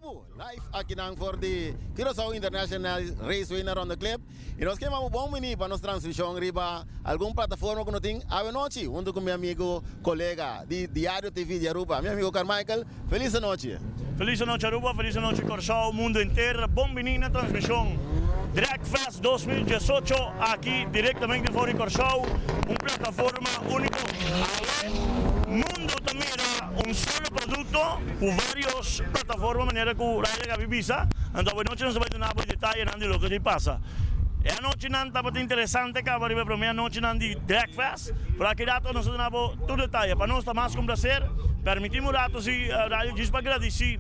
Bibu, live akinan for di Curaçao International Raceway na Ronde Klip. Y nos ke manda bon bini pa nos transmision riba algun plataforma cu nos tin awe nochi hunto cu mi amigo, colega di Diario TV di Aruba, mi amigo Carmichael. Feliz anochi. Feliz anochi Aruba, feliz anochi Corsou, mundo henter. Bon bini na transmision Dragfest 2018 aki directamente for di Corsou, un plataforma unico. Awe mundo ta mira un solo producto cu varios plataforma manera cu Ryder a bisa. Anto awe nochi nos ta bay duna bo e detayenan di loke ta pasa. E anochinan tabata interesante caba riba e prome anochinan di Dragfest, pero aki rato nos ta duna bo tur detaye. Pa nos ta mas cu un placer. Permitimi un rato si Ryder djis pa gradici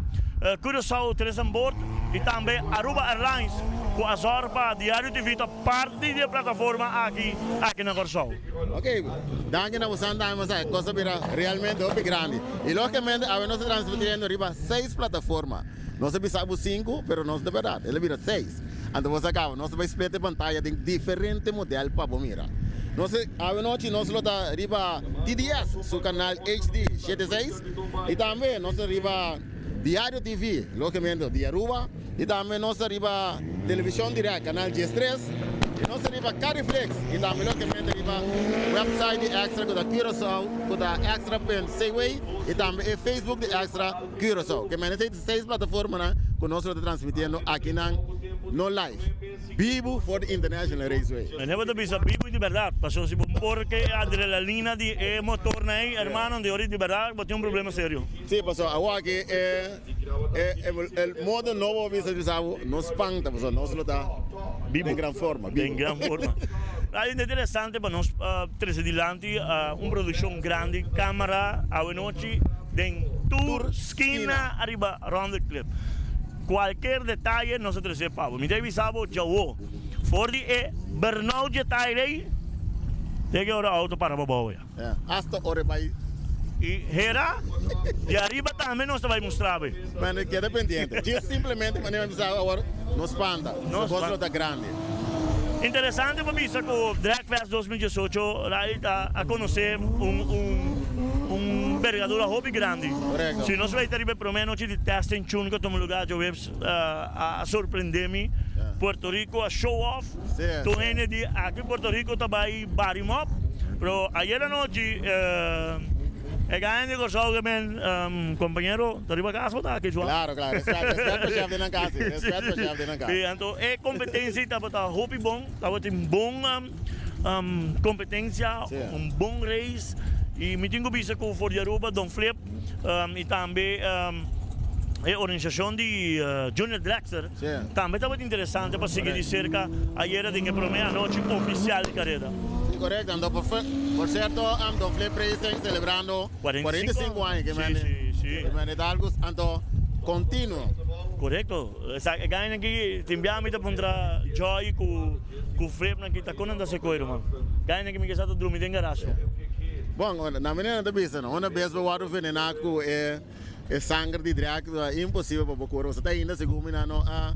Curaçao Tourism Board y tambe Aruba Airlines cu a zorg pa Diario TV ta parti di e plataforma aki aki na Kòrsou. Ok, danki na bosan tambe masa e kos a bira realmente hopi grandi. Y logicamente awe nos ta transmitiendo riba seis plataforma. Nos a bisa bo sinku, pero nos ta berdad, el a bira seis. Anto bo sa caba, nos ta bay split e pantaya den diferente model pa bo mira. Nos awe nochi nos lo ta riba TDS su canal HD 76 y tambe nos ta riba Diario TV, logicamente di Aruba, y tambe nos ta riba Television Direct, canal 13, y nos ta riba Cariflix, y tambe logicamente riba website di Extra cu ta Curaçao, cu ta extra.cw, y tambe e Facebook di Extra Curaçao. Ke mene esei seis plataformanan cu nos lo ta transmitiendo akinan no live, bibu for di International Raceway. Mene bo ta bisa bibu di berdad, pasobra si bo por ke e adrelalina di e motornan ei, hermano, di ora di berdad bo tin un problema serio. Si, pasobra awor aki e e modo nobo bo bisa bisa bo no spanta pasobra nos lo ta Bibu. Den gran forma, bibu. Den gran forma. Algo interesante pa nos trece dilanti, un produccion grandi, camara awenochi den tur skina ariba Ronde Klip. Cualkier detaye nos ta trece pa bo. Mi ta bisa bo djawo, for di e burnout dje taire ei, te ke ora auto para pa bou ya. Hasta ora e bai. Y hera di ariba tambe nos ta bai mustra bo. Mane keda pendiente. Djis simplemente manera mi bisa awor, no spanta. No Su cos lo ta grandi. Interesante pa bisa cu Dragfest 2018 Rai ta a conoce un un un bergadura hopi grandi. Correcto. Si nos bay ta riba e prome nochi di testing tune cu a tuma lugar djaweps a sorprende mi. Puerto Rico a show off. Tur hende di aki Puerto Rico ta bay bari mop. Pero ayer anochi e gana di Corsou ke men compañero ta riba cas bo ta aki Juan? Claro, claro. Respet, respet pa chef di nan cas. Respet pa chef di nan cas. Si, anto e competencia tabata hopi bon. Tabatin bon competencia, un bon race. Y mi tin cu bisa cu for di Aruba Don Flip y tambe e organisacion di Junior Dragster tambe tabata interesante pa sigui di cerca ayera den e prome anochi oficial di careda. Si, corecto. Anto por cierto Don Flip Racing celebrando 45 aña ke mende ta algo anto continuo. Corecto. E gainan aki tin bia mi ta puntra Joy cu Flip nan ki ta con nan ta haci coy ruman. Gainan ki mi kisa ta drumi den garage. Bon, na manera nan ta bisa no, una bes bo wòrdu venená ku e e sanger di drag ta imposibel pa bo kura. Pasobra te ainda segun mi nan no a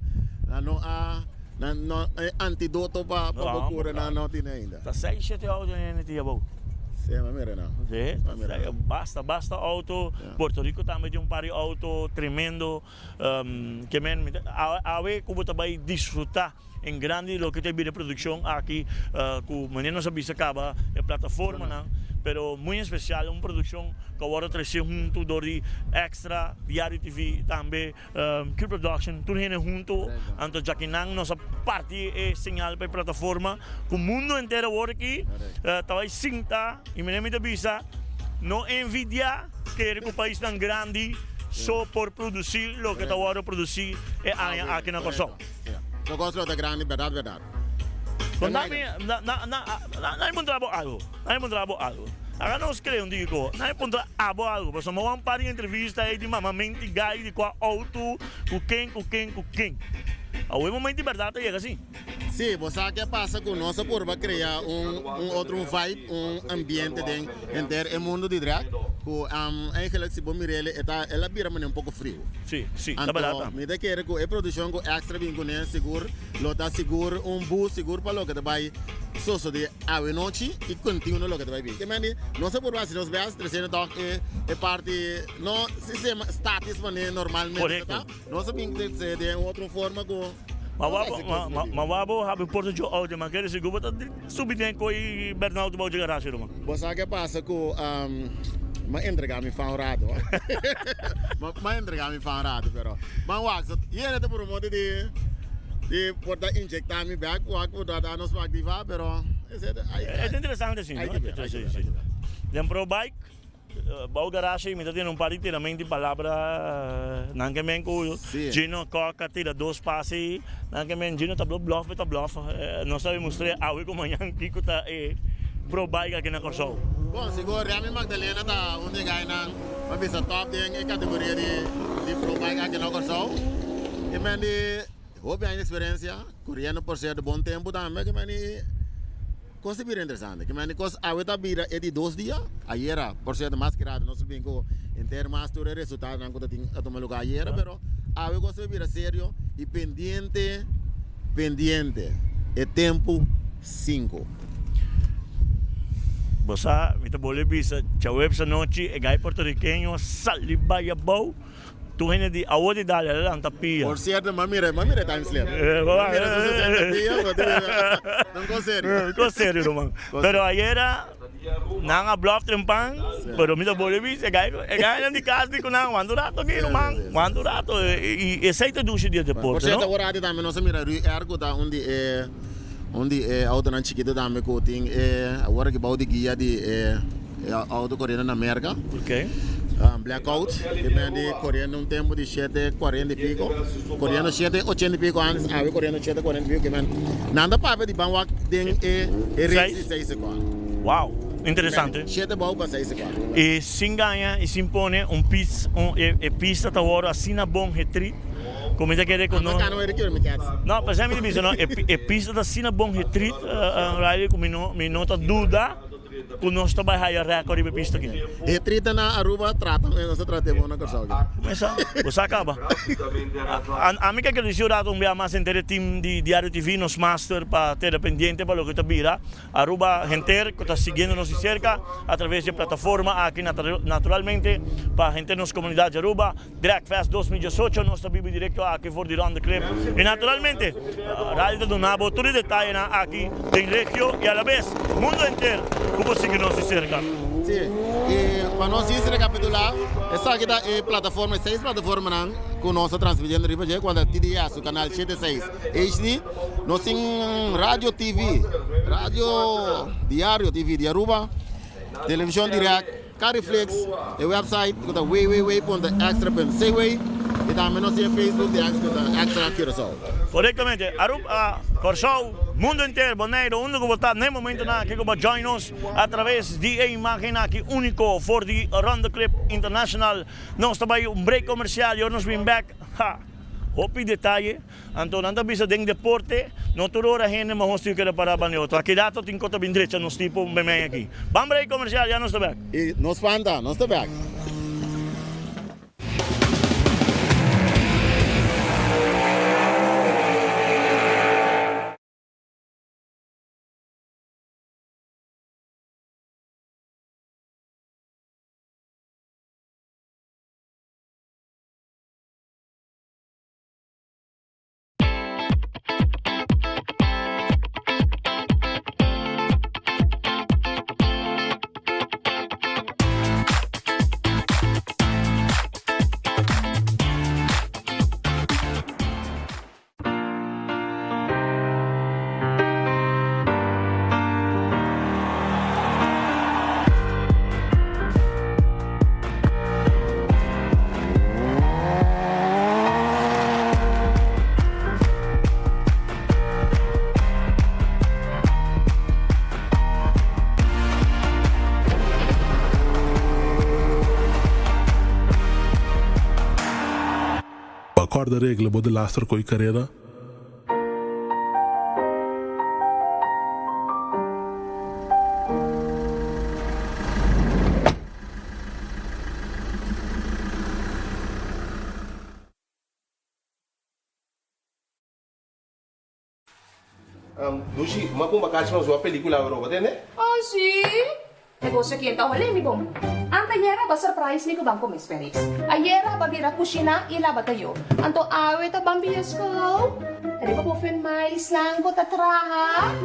nan no a nan no e antidoto pa pa bo kura nan no tene ainda. Ta seis shete auto hende tin abou. Sí, mi a mira nan. Sí, basta basta auto. Puerto Rico tambe tin un par di auto tremendo. Ke men mi ta awe ku bo ta bai disfrutá en grandi loke ta bira e produkshon aki ku manera nos a bisa kaba e plataformanan pero muy espesial un produkshon ku a wòrdu trese huntu dor di Extra, Diario TV tambe Q Production tur hende huntu anto djakinan nos a parti e señal pa e plataforma ku mundu henter awor aki ta bai sinta i manera mi ta bisa no envidiá. Kere ku paisnan grandi so por produsí loke ta wòrdu produsí e aña aki na Kòrsou. Su kos lo ta grandi bèrdat bèrdat. Kon na mi na na na na mi puntra bo algu na mi puntra bo algu laga nos kere un tiki ko na mi puntra abo algu pasobra mi a wak un par di entrevista ei di mama menti gai di kua outo ku ken ku ken ku ken awor e momento di bèrdat a yega si. Sí, bo sa ke a pasa ku nos a purba krea un un otro un vibe, un ambiente den henter e mundu di drag ku eigenlijk si bo mir'el e ta el a bira manera un poko friu. Sí, sí, ta berdad Anto ta. mi ta kere ku e produkshon ku Extra bin kuné sigur lo ta sigur un boost sigur pa loke ta bai sosodé awe nochi i kontinuo loke ta bai bin. Ke men di nos a purba hasi nos best tresiendo tòg e e parti no sistema statis manera normalmente ta Korekto. Nos a bin trese den un otro forma ku. Ma wabo habi porta djo auto ma kere sigur bo ta subi den koe Bernauto bou dje garage ruman. Bo sa ke pasa ku m'a entrega mi fan un rato m'a entrega mi fan un rato pero ban wak so yere ta promote di di por ta inyecta mi bek wak ku ta nos por activa pero E ta interesante si no den pro bike. Bou garashe mi ta tene un par di tiramento di palabra nan ke men ku Gino Kok a tira dos pase nan ke men Gino ta blo blòf ta blòf nos ta demostr'é awe ku mañan kiko ta e pro bike aki na Kòrsou. Bon sigur Remy Magdalena ta un di e gainan pa bisa tòp den e kategoria di pro bike aki na Kòrsou e men di hopi aña di eksperensia koriendo por sierto bon tempu tambe ke men di. Kos ta bira interesante. Ke mende kos awe ta bira e di dos dia. Ayera, por sierto, mas ki rato nos a bin ku henter mas tur e resultadonan ku ta tin a tuma luga ayera, pero awe kos ta bira serio i pendiente, pendiente e tempu sinku. Bo sa, mi ta bolbe bisa, djaweps anochi e gai puertorikeño sali bai abou. Tur hende di awo di dale a lanta pia. Por cierto, m'a mira, m'a mira e time slip. M'a mira su 60 pia, ma tin un cos serio. Un cos serio, ruman. Pero ayera nan a bluff trempan, pero mi ta bolbe bisa e gai, e gainan di cas di cu nan, wanta un rato aki, ruman, wanta un rato. Y esey ta dushi di e deporte, no? Por cierto, awor ati tambe nos a mira Rui R cu ta un di e, un di e autonan chikito tambe cu tin e, awor aki bao di guia di e. E auto coriendo na Merca. Ok. Blackout, e ben di coriendo un tempo di shete cuarenta y pico, coriendo shete ochenta y pico antes, awe coriendo shete cuarenta y pico, ke men nan ta papia di ban wak den e e race di seis secondo. Wow, interesante. Shete bou pa seis secondo. E sin gaña y sin pone un pis un e e pista ta wòrdu asina bon getrit ku mi ta kere ku no. Ando kano eri mi kèts. No, p'esei mi ta bisa no, e e pista ta asina bon getrit, Riley, ku mi no mi no ta duda. Ku nos ta bai haya rèkòrt riba e pista aki. E trita na Aruba trata mi nos ta trata e bon na Kòrsou aki. Kumesa, bo sa kaba. Ami ke gradisí un rato un bia mas henter e team di Diario TV, nos master pa tera pendiente pa loke ta bira Aruba henter ku ta siguiendo nos di serka a traves di e plataforma aki naturalmente pa henter nos komunidat di Aruba. Dragfest 2018 nos ta bibi directo aki for di Ronde Klip y naturalmente Radio ta duna bo tur e detayenan aki den regio y alabes mundo henter cu bo sigui nos di cerca. Sí, y pa nos djis recapitula, esaki ta e plataforma, e seis plataformanan cu nos ta transmitiendo riba dje, cual ta TDS, su canal shete seis HD, nos tin Radio TV, Radio Diario TV di Aruba, Television Direct, Cariflix, e website ku ta www.extra.cw i tambe nos tin e Facebook di ku ta Extra Curaçao. Korektamente. Aruba, Kòrsou, mundu henter, Boneiru, unda ku bo ta na e momentunan aki ku bo join nos atraves di e imagen aki úniko for di Ronde Klip International. Nos ta bai un break komersial i ora nos bin bèk, ha, hopi detaye. Anto nan ta bisa den deporte no tur ora hende mahos tin keda para banda e otro. Aki rato tin kota bin drecha nos tipo memey aki. Ban break comercial ya nos ta bek. I no spanta, nos ta bek. Bo a corda regla bo delaster coy careda? Dushi, m'a kumba kachi mas wak pelikula awor, bo tende? Oh si! Negocio aki ta hole mi bon. Anta ayera ba surprise mi ku ban come sperix. Ayera ba bira kushina i laba tayo. Anto awe ta ban bioscoop. Riba bo fen miles nan bo ta traha.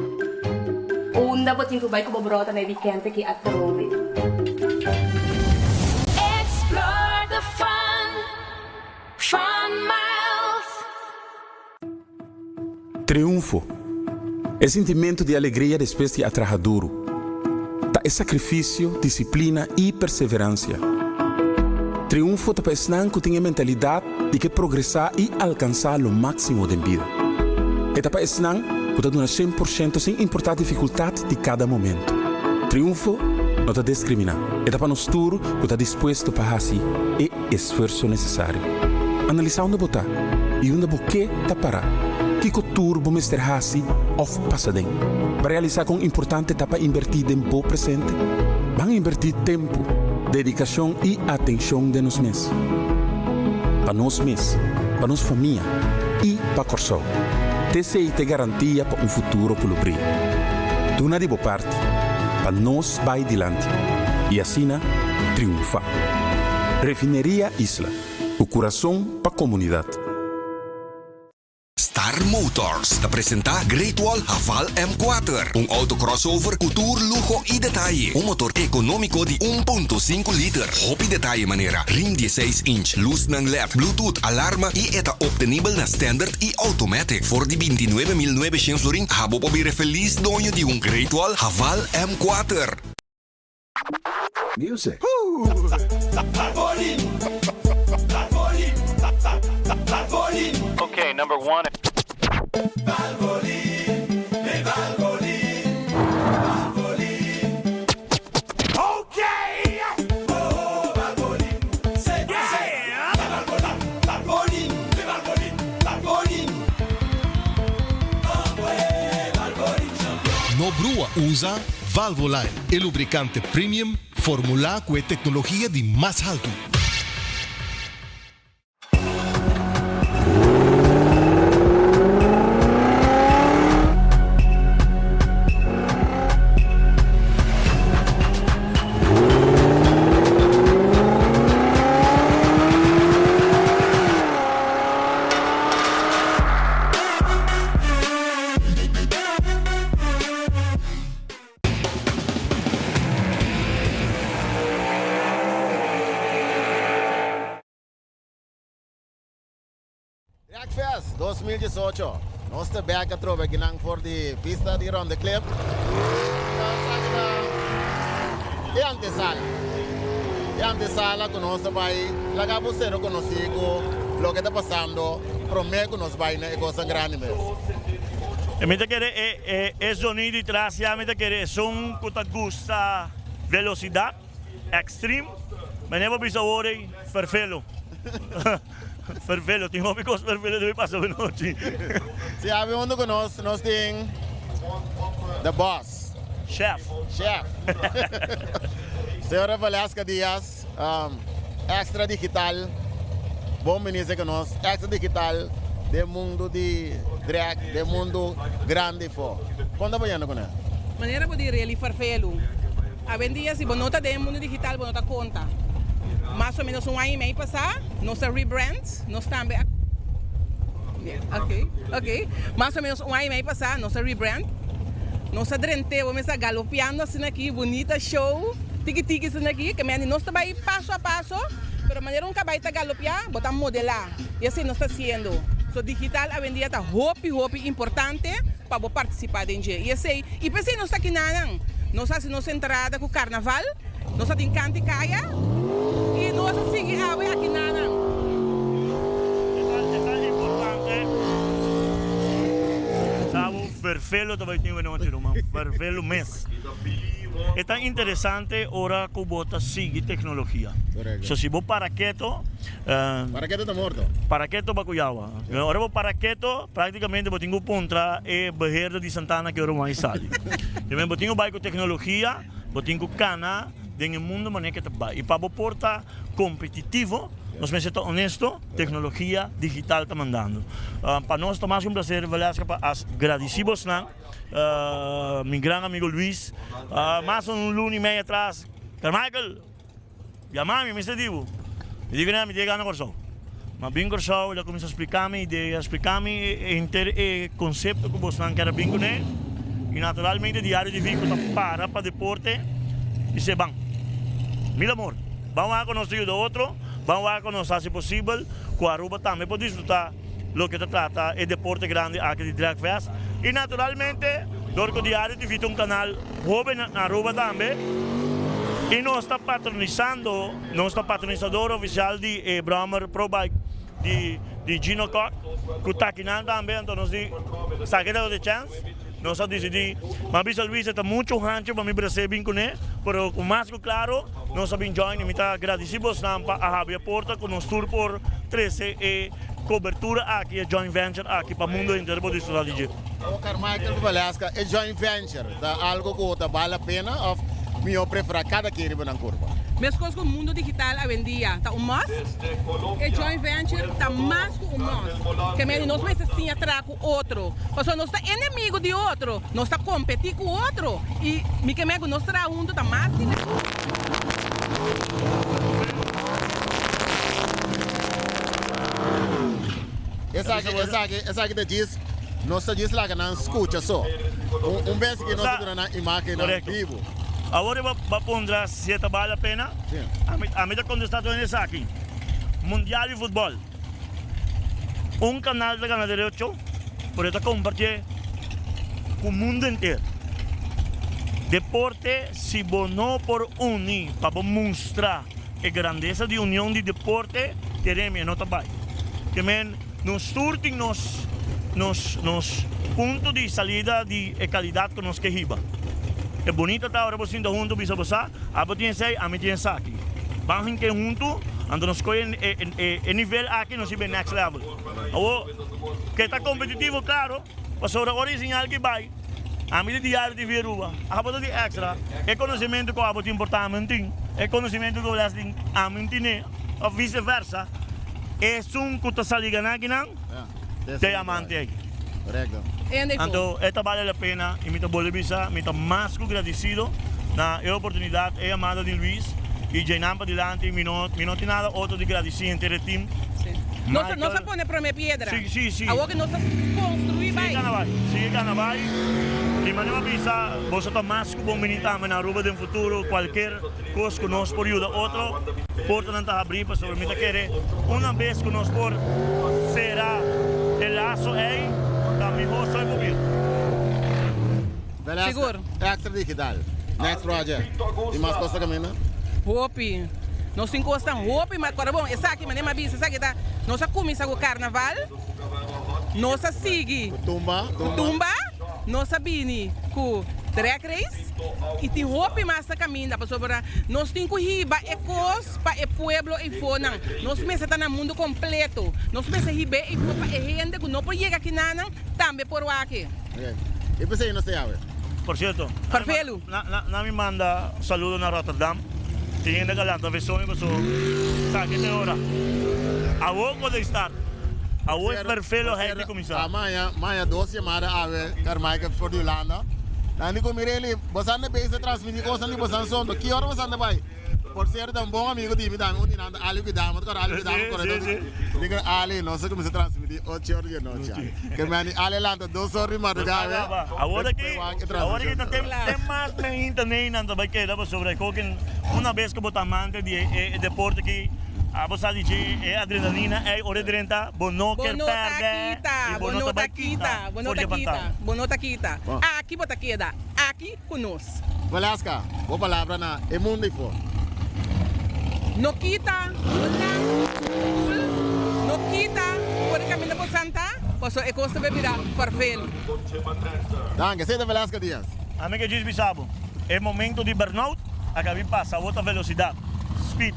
Unda bo tin ku bai ku bo brota na e weekend aki atrobe. Explore the fun, Fun Miles. Triunfo, E sintimentu di alegria despues di a traha duru. Ta e sakrifisio, disiplina i perseveransia. Triunfo ta pa esnan ku tin e mentalidat di ke progresá i alkansá lo máksimo den bida. E ta pa esnan ku ta duna shen por shento sin importá difikultat di kada momentu. Triunfo no ta deskriminá, e ta pa nos tur ku ta dispuesto pa hasi e. Esfuerso nesesario. Analisá unda bo ta i unda bo ke ta pará. Kiko tur bo mester hasi òf pasa den pa realisá kon importante ta pa inbertí den bo presente? Ban inbertí tempu, dedikashon i atenshon den nos mes. Pa nos mes, pa nos famia i pa Kòrsou. T'esei ta e garantia pa un futuro ku lo bria. Duna di bo parti pa nos bai dilanti i asina triunfá. Refineria Isla, ku kurason pa komunidat. Star Motors ta presenta Great Wall Haval M kuater, un auto crossover cu tur luho y detaye. Un motor economico di un punto sinku liter, hopi detaye manera rim dieseis inch, luznan led, bluetooth, alarma y e ta obtenibel na standard y automatic. For di 29.900 florin abo por bira feliz doño di un Great Wall Haval M kuater. Music. Okay, number one. No brua, usa Valvoline, e lubricante premium formulá ku e teknologia di mas haltu. Dragfest 2018. Nos ta bek atrobe akinan for di pista di Ronde Klip. Nos aki ta e antesala. E antesala ku nos ta bai laga bo sero konosí ku loke ta pasando promé ku nos bai na e kosnan grandi mes. E mi ta kere e e e zonido di tras ya mi ta kere esun ku ta gusta velosidat extreme mene bo bisa awor ei fervelo fervelo tin hopi kos fervelo debe pasa anochi. Si abi hunto ku nos nos tin the boss. Chef. Chef. Señora Valeska Diaz extra digital bon bini esei ku nos extra digital den mundu di drag den mundu grandi fo kon ta bayendo kuné? Manera bo di reli fervelu awendia si bo no ta den e mundu digital bo no ta konta mas o menos un aña y mei pasá nos a rebrand nos tambe a ok ok mas o menos un aña y mei pasá nos a rebrand nos a drent'é bo mester galopiando asina aki bunita show. Tiki tiki esaki aki, ke mende nos ta bai paso a paso, pero manera un kabai ta galopiá, bo ta modelá. I asina nos ta hasiendo. So digital awendia ta hopi hopi importante pa bo partisipá den dje. I esei, i p'esei nos ta kinanan. Nos hasi nos entrada ku karnaval, nos a tin kanta i kaya, i nos a sigui awe akinanan. E ta importante sa bo fervelo ta bai tin wenochi ruman, fervelo mes. E ta interesante ora ku bo ta sigui teknologia. So si bo para keto. Para keto ta morto. Para keto ba ku yawa. Ora bo para keto praktikamente bo tin ku puntra e beheerder di Santana ke ora bo a sali. Bo tin ku bai ku teknologia, bo tin ku kana den e mundo manera ke ta bai. I pa bo por ta kompetitivo. Nos mester ta honesto, tecnologia digital ta mandando. Pa nos ta mas cu un placer Valeska pa as gradici bosnan, mi gran amigo Luis, mas un luna y media atras, Carmichael, yama mi, mi mester di bo. Mi di cu mi ta yega na Corsou. Ma bin Corsou, el a cuminsa splica mi idea, splica mi henter e concepto cu bosnan kier a bin cune y naturalmente Diario di Vico ta para pa deporte y se ban. Mil amor. Ban wak cu nos ta yuda otro, ban wak cu nos haci posibel cu Aruba tambe por disfruta loke ta trata e deporte grandi aki di Drag Fest. Y naturalmente dor cu Diario TV ta un canal hoben na Aruba tambe y nos ta patronisando, nos ta patronizador oficial di e Brommer Pro Bike di di Gino Kok cu ta akinan tambe, anto nos di esaki ta e chance. Nos a disidí, m'a bisa Luis e ta muchu hanchu pa mi bras'é bin kuné, pero ku mas ku klaro nos a bin join i mi ta gradisí bosnan pa a habri e porta ku nos tur por trese e kobertura aki, e joint venture aki pa mundo henter por disfrutá di dje. O Carmichael ku Valeska, e joint venture ta algu ku ta bal la pena òf mihó preferá kada ken riba nan kurpa? Meskos ku mundo digital awendia ta un must, e joint venture ta mas ku un must. Ke mei di nos mester siña traha ku otro, pasobra nos ta enemigo di otro, nos ta competi cu otro y mi ke mei cu nos traha hunto ta mas divertido. Esaki, esaki, esaki ta djis, nos ta djis laga nan scucha so. Un, un bes ki nos ta duna nan imagennan bibu. Awor e ba pondra si e ta bal la pena? Ami, ami ta contesta tur esaki. Mundial di futbol. Un kanal ta gana derecho pero e ta kompartié ku mundu henter. Deporte si bo no por uni pa bo mustra e grandesa di union di deporte keremi e no ta bai. Ke men nos tur tin nos nos nos punto di salida di e kalidat ku nos ke hiba. E bunita ta ora bo sinta huntu bisa bo sa abo tin esei ami tin esaki. Ban hinke huntu anto nos kohe e nivel aki nos hiba e next level. Awor ke ta kompetitivo klaro pasobra ora e señal ki bai ami di Diario TV Aruba abo ta di extra e konosementu ku abo tin por ta ami no tin e konosementu ku les tin ami no tine of vice versa esun ku ta sali gana akinan ta e amante aki. Anto e ta bale la pena y mi ta bolbe bisa mi ta mas cu gradicido na e oportunidad e yamada di Luis y djeinan padilanti mi no mi no tin nada otro di gradici henter e team. Nos nos a pone prome piedra. Si si. Awor cu nos ta construi bay. Sigui cana bay sigui cana bay y manera mi a bisa boso ta mas cu bon bini tambe na Aruba den futuro cualkier cos cu nos por yuda otro portanan ta habri pasobra mi ta kere una bes cu nos por cera e lazo ey ta miho soy por bira. Velasca, Extra Digital, next project y mas cos ta caminda? Hopi. Nos tin cosnan hopi mas cora bon esaki manera mi a bisa esaki ta nos a cuminsa cu carnaval nos a sigui Cu tumba, cu tumba nos a bini cu drag race y tin hopi mas na caminda pasobra nos tin cu hiba e cos pa e pueblo eyfonan nos mester ta na mundo completo nos mester hiba e eyfo pa e hende cu no por yega kinanan tambe por wak e. Ok. Y p'esey nos ta yawe. Por cierto, Farfelu. na mi manda saludo na Rotterdam. Tin hende ka lanta vesoño paso sa ke te ora. Awo ko dey start. Awo e ferfelo hei di kuminsá. A maña, maña dos yamada awe Carmichael for di Hulanda. Nan di ku Mireli, bosan ta bezig ta transmiti kosnan di bosan sonto. Ki ora bosan ta bai? Por cierto ta un bon amigo di mi tambe, un di nan ta Ali Guidamo, ta kòrda Ali Guidamo koredor di Mi di ku Ali, nos a kuminsá transmiti ocho or di anochi Ali. Ke men di Ali a lanta dos or di madrugá awe. Awor aki, awor aki ta tem tem mas meinta neinan ta bai keda pasobra e koken una bes ku bo ta amante di e deporte aki abo sa di dje e adrenalina ei ora e drenta bo no Bo ker no ta pèrdè kita, i bo bo no no ta ta bai kita, kita bo no for ta di e kita, pantaya. bo no ta kita. Aki bo ta keda, aki ku nos. Valeska, bo palabra na e mundo ifo. No kita bo lanta stoel, no kita por e kaminda bo santa, pasobra e kos ta bay bira farvelu. Danki. Esei ta Valeska Diaz. Ami ke djis bisa bo, e momento di burnout a kabi pasa, awor ta velosidad, speed.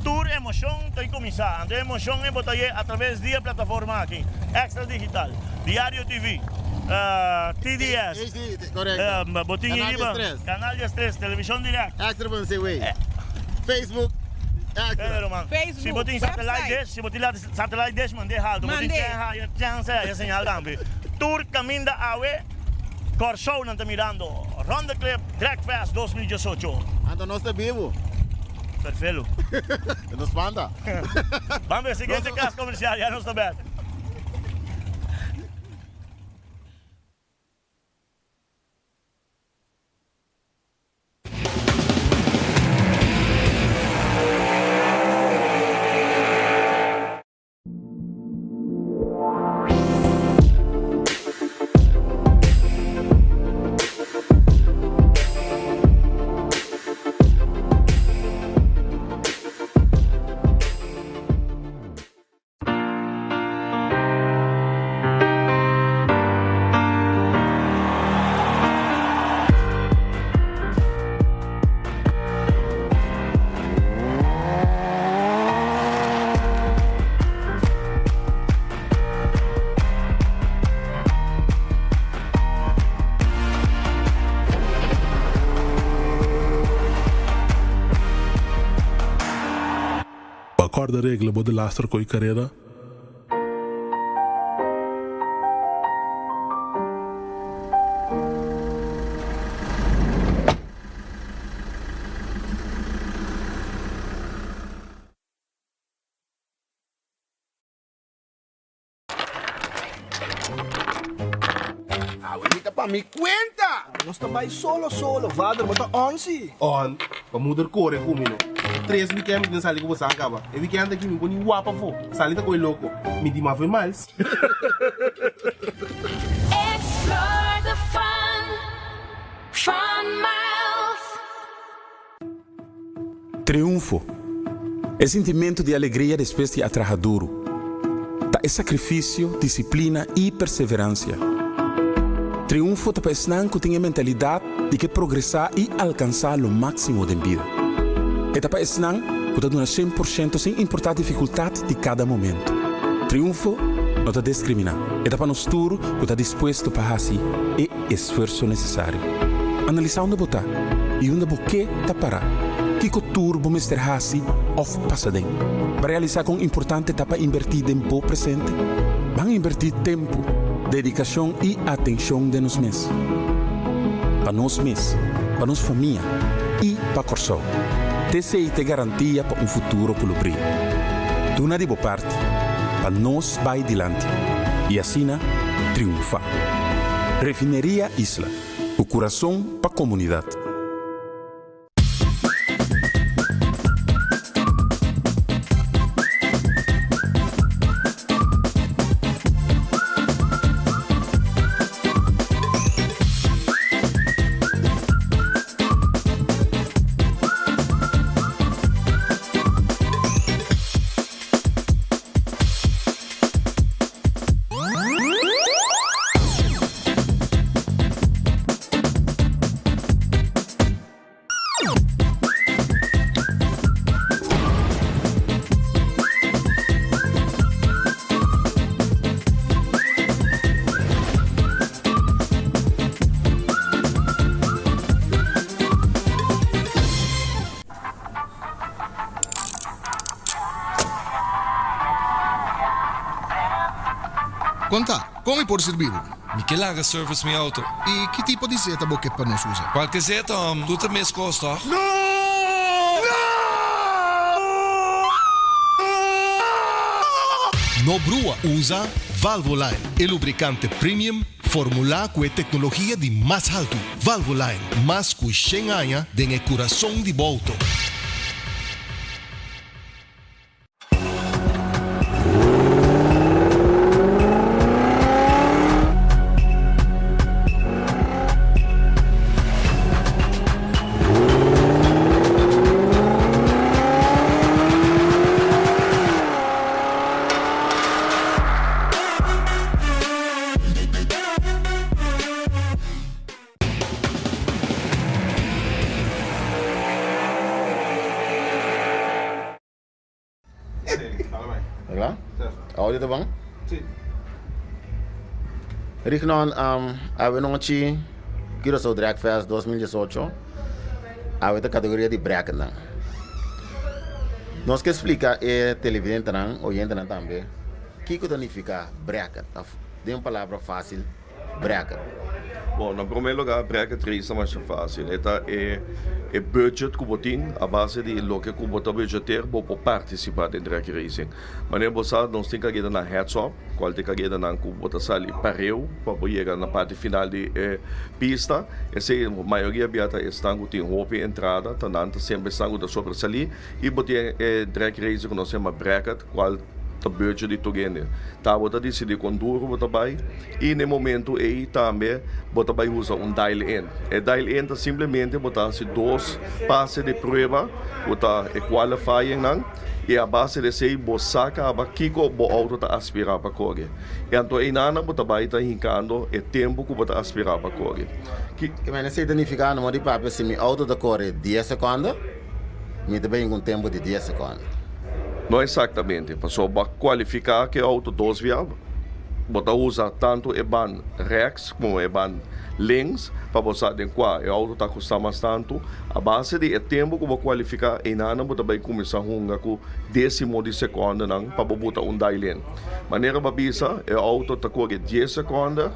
Tur emocion ta cuminsa, anto e emocion e bo ta ye a traves di e plataforma aki, Extra Digital, Diario TV, TDS, bo tin Canal riba 13. Canal 13, Television Direct. Extra.cw, Facebook. Extra. Si bo tin satellite dish, si bo tin satellite dish mand'é haltu. Bo tin chen chance haya señal tambe. Tur caminda awe Kòrsou nan ta mirando Ronde Klip Dragfest 2018. Anto nos ta bibu. Perfelo. E ta spanta. Ban be siguiente kas komersial ya nos ta bek. Pa kòrda regla bo delaster ku e kareda. Awe mi ta pa mi cuenta! Nos ta bai solo solo, vader bo ta on si. On? Pa moeder core cu mi no. Tres weekend mi tin sali cu bo san caba. E weekend aki mi por ni wap afo. Sali ta coy loco. Mi di mafia Miles. Explore the fun, Fun Miles. Triunfo, E sintimentu di alegria despues di a traha duru. Ta e sakrifisio, disiplina i perseveransia. Triunfo ta pa esnan ku tin e mentalidat di ke progresá i alkansá lo máksimo den bida. E ta pa esnan ku ta duna 100% sin importá difikultat di kada momentu. Triunfo no ta deskriminá. E ta pa nos tur ku ta dispuesto pa hasi e esfuerso nesesario. Analisá unda bo ta i unda bo ke ta pará. Kiko tur bo mester hasi òf pasa den pa realisá kon importante ta pa inbertí den bo presente? Ban inbertí tempu, dedikashon i atenshon den nos mes. Pa nos mes, pa nos famia i pa Kòrsou. T'esei t'e garantia pa un futuro ku lo bria. Duna di bo parti pa nos bai dilanti i asina triunfá. Refineria Isla, ku kurason pa komunidat. Konta, kon mi por sirbi bo? Mi ke laga service mi auto. I ki tipo di zeta bo ke pa nos usa? Kualke zeta, hòm. Tur ta mes kos, tòg? No brua, usa Valvoline, e lubricante premium formulá ku e teknologia di mas haltu. Valvoline, mas ku shen aña den e kurason di bo outo. Kla? Audio ta bon? Rignon, awe nochi Curaçao Drag Fest 2018 awe ta kategoria di bracketnan. Nos ke splika e televidentenan, oyentenan tambe, kiko ta nifiká bracket, òf den un palabra fásil, bracket. Bon, na promé lugá bracket race ta masha fásil. E ta e e budget ku bo tin, a base di loke ku bo ta budgeteer bo por partisipá den drag racing. Manera bo sa nos tin kareda na heads up, kual ta e karedanan ku bo ta sali pareu pa bo yega na parti final di e pista. Esei mayoria bia ta esnan ku tin hopi entrada, ta nan ta semper esnan ku ta sobresalí. I bo tin e drag racing ku nos yama bracket, kual ta budget di tur hende. Ta bo ta disidí kon duru bo ta bai i na e momentu ei tambe bo ta bai usa un dial in. E dial in ta simplemente bo ta hasi dos pase di prueba ku ta e qualifying nan i a base di esei bo sa kaba kiko bo outo ta aspirá pa kore. I anto einanan bo ta bai ta hinkando e tempu ku bo ta aspirá pa kore. Ki mene esei ta nifiká? No mor di papia si mi outo ta kore dies sekonda. Mi ta bin ku un tempu di dies sekonda. No exactamente, pasobra bo a cualifica cu e auto dos via, bo ta usa tanto e ban rechts como e ban links pa bo sa den cua e auto ta ajusta mas tanto. A base di e tempo cu bo a cualifica, einanan bo ta bay cuminsa hunga cu decimo di secondanan pa bo buta un dial-in. Manera bo a bisa, e auto ta core dies seconda,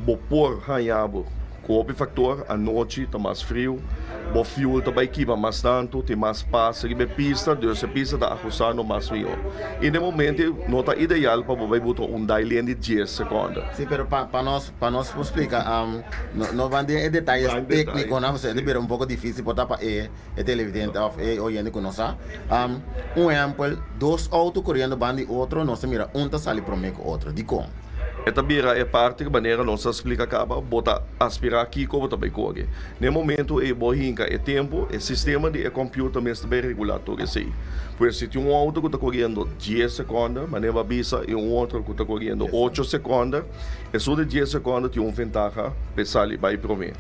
bo por haña bo. Ku hopi faktor, anochi ta mas friu, bo fuel ta bai kima mas tantu, tin mas pas riba e pista, dus e pista ta ahustando mas mihó. I den momento no ta ideal pa bo bai buta un dailen di dies sekonde. Sí, pero pa pa nos pa nos por splika, no no ban den e detayes téknikonan, pasobra e ta bira un poko difísil por ta pa e e televidente òf e oyente ku no sa. Un ehèmpel, dos outo koriendo ban di otro, nos ta mira un ta sali promé ku otro. Dikon? E ta bira e parti ku manera nos a splika kaba, bo ta aspirá kiko bo ta bai kore. Na e momentu ei bo hinka e tempu, e sistema di e kòmpiuter mes ta bai regulá tur esei. Pues si tin un outo ku ta koriendo dies sekònde, manera bo a bisa, i un otro ku ta koriendo ocho sekònde, esun di dies sekònde tin un ventaha pa e sali bai promé.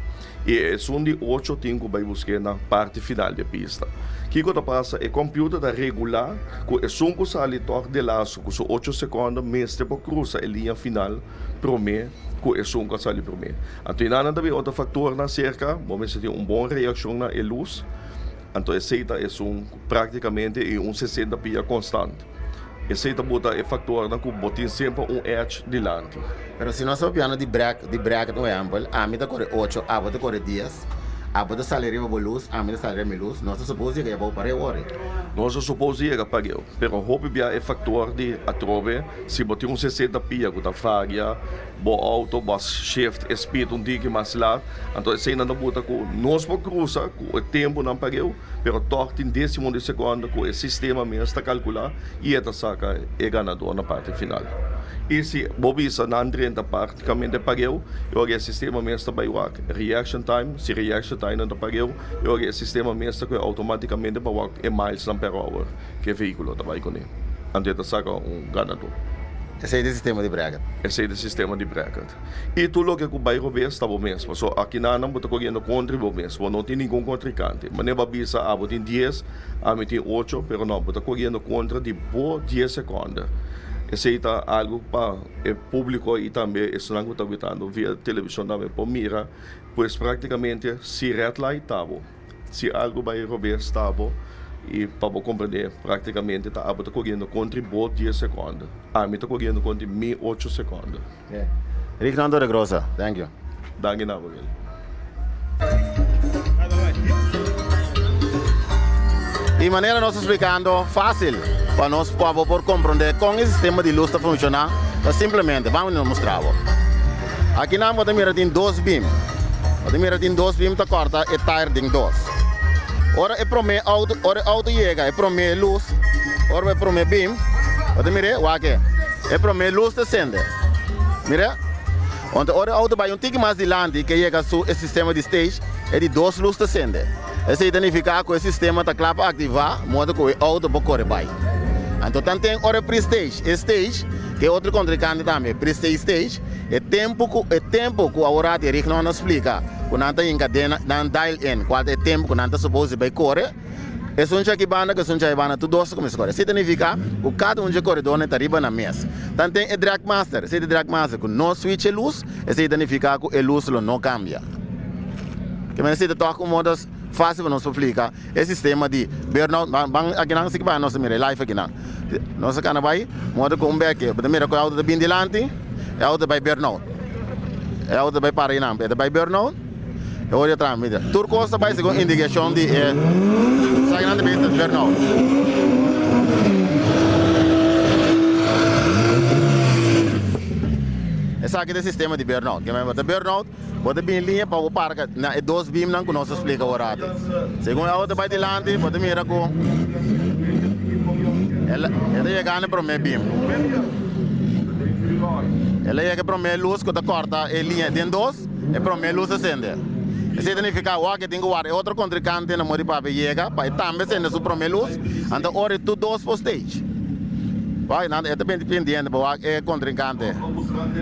I esun di ocho tin ku bai busk'é na parti final di e pista. Kiko ta pasa? E kòmpiuter ta regulá ku esun ku sali tòg de laso ku su ocho sekònde mester por krusa e liña final promé ku esun ku a sali promé. Anto einan ta bin otro faktornan serka, bo mester tin un bon reakshon na e lus, anto esei ta esun ku práktikamente i un sesenta pia konstant. Esei ta bota e faktornan ku bo tin semper un edge dilanti. Pero si nos ta papiando di brek, di bracket un ehempel, ami ta kore ocho, abo ta kore dies, abo ta sali riba bo lus, ami ta sali riba mi lus, nos ta supos yega abou pareu ori. Nos ta supos yega pareu, pero hopi bia e faktor di atrobe, si bo tin un sesenta pia ku ta varia bo auto, bo a shift e speed un tiki mas lat, anto eseinan ta buta ku nos por krusa ku e tempunan pareu. Pero tòg tin désimo di sekonda ku e sistema mes ta kalkulá i e ta saka e ganadó na parti final. I si bo bisa nan drenta praktikamente pareu, e ora e sistema mes ta bai wak reaction time, si reaction time nan ta pareu, e ora e sistema mes ta kohe outomátikamente pa wak e milesnan per hour ku e vehíkulo ta bai kuné. Anto e ta saka un ganadó. Esei ta e sistema di bracket. Esei ta e sistema di bracket. I tur loke ku bai robes ta bo mes, pasobra akinanan bo ta koriendo kontra bo mes, bo no tin ningun kontrinkante. Manera bo a bisa, abo tin dies, ami tin ocho, pero no, bo ta koriendo kontra di bo dies sekonde. Esei ta algu pa e públiko i tambe esnan ku ta witando via televishon tambe por mira, pues praktikamente si red light ta bo. Si algu bai robes ta bo i pa bo komprendé praktikamente ta abo ta koriendo kontra bo dies sekonde, ami ta koriendo kontra mi ocho sekonde. Rignaldo Regrosa, thank you. Danki na bo Willy. I manera nos ta splikando fásil pa nos pa bo por komprondé kon e sistema di lus ta funshoná ta simplemente, ban nos mustra bo. Akinan bo ta mira tin dos bim. Bo ta mira tin dos bim ta kòrta e tayer den dos. Ora e promé outo, ora e outo yega e promé lus, ora e promé bim, bo ta mir'é, wak e, e promé lus ta sende. Mir'é? Anto ora e outo bai un tiki mas dilanti ke yega su e sistema di stage, e di dos lus ta sende. Esei ta nifiká ku e sistema ta kla pa aktivá modo ku e outo por kore bai. Anto tanten ora e pre-stage, e stage, ke otro kontrinkante tambe, pre-stage stage, e tempu ku e tempu ku aworat e rignon a splika ku nan ta hinka den nan dial in kual ta e tempu ku nan ta supos di bai kore, esun dje aki banda ku esun dje ahi banda tur dos ta kuminsá kore. Esei ta nifiká ku kada un dje koredornan ta riba nan mes. Tanten e drag master, esei ta drag master ku no switch e lus, esei ta nifiká ku e lus lo no kambia. Ke manera esei ta tòg un modo. fásil pa nos por splika e sistema di burnout. Ban akinan si ki bai nos ta mira e live akinan. Nos a kana bai moda ku un bèkje. Bo ta mira ku e outo ta bin dilanti, e outo ta bai burnout. E outo ta bai para einan, e ta bai burnout, e ora atras mira. Tur kos ta bai segun indikashon di e esakinan ta bisa burnout. Esaki ta e sistema di burnout. Ke men bo ta burnout, bo ta bin liña pa bo parka na e dos beamnan ku nos a splika ora aki. Segun e outo bai dilanti, bo ta mira ku el ta yega na e prome beam. El a yega e prome lus ku ta kòrta e liña den dos, e prome lus a sende. Esei ta nifiká wak e tin ku warda e otro kontrinkante na modi papia yega pa e tambe sende su prome lus, anto ora e tur dos por stage. Wak nan e ta pendiente pa wak e kontrinkante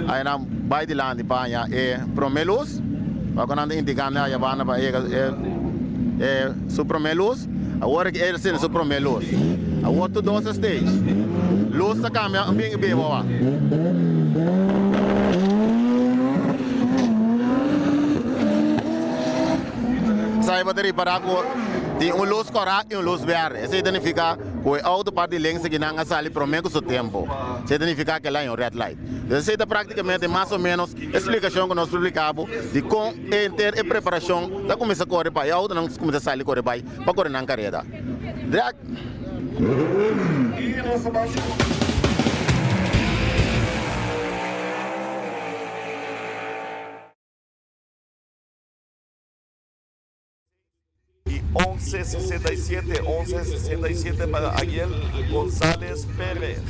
ai nan bai dilanti pa haña e prome lus, wak ku nan ta indiká nan a banda pa yega e su prome lus, awor e sende su prome lus. Awor tur dos a stage. Lus ta kambia un bin beba wak. Esaki bo ta ripará ku tin un lus kòrá i un lus bèrdè. Esei ta nifiká ku e outo parti links akinan a sali promé ku su tempu. Esei ta nifiká ku el a haña un red light. Entonces esei ta práktikamente mas o ménos e splikashon ku nos publiká bo di kon henter e preparashon ta kuminsá kore pa e outonan kuminsá sali kore bai pa kore nan kareda. Drag. Y 11.67, 11.67 para Ariel González Pérez.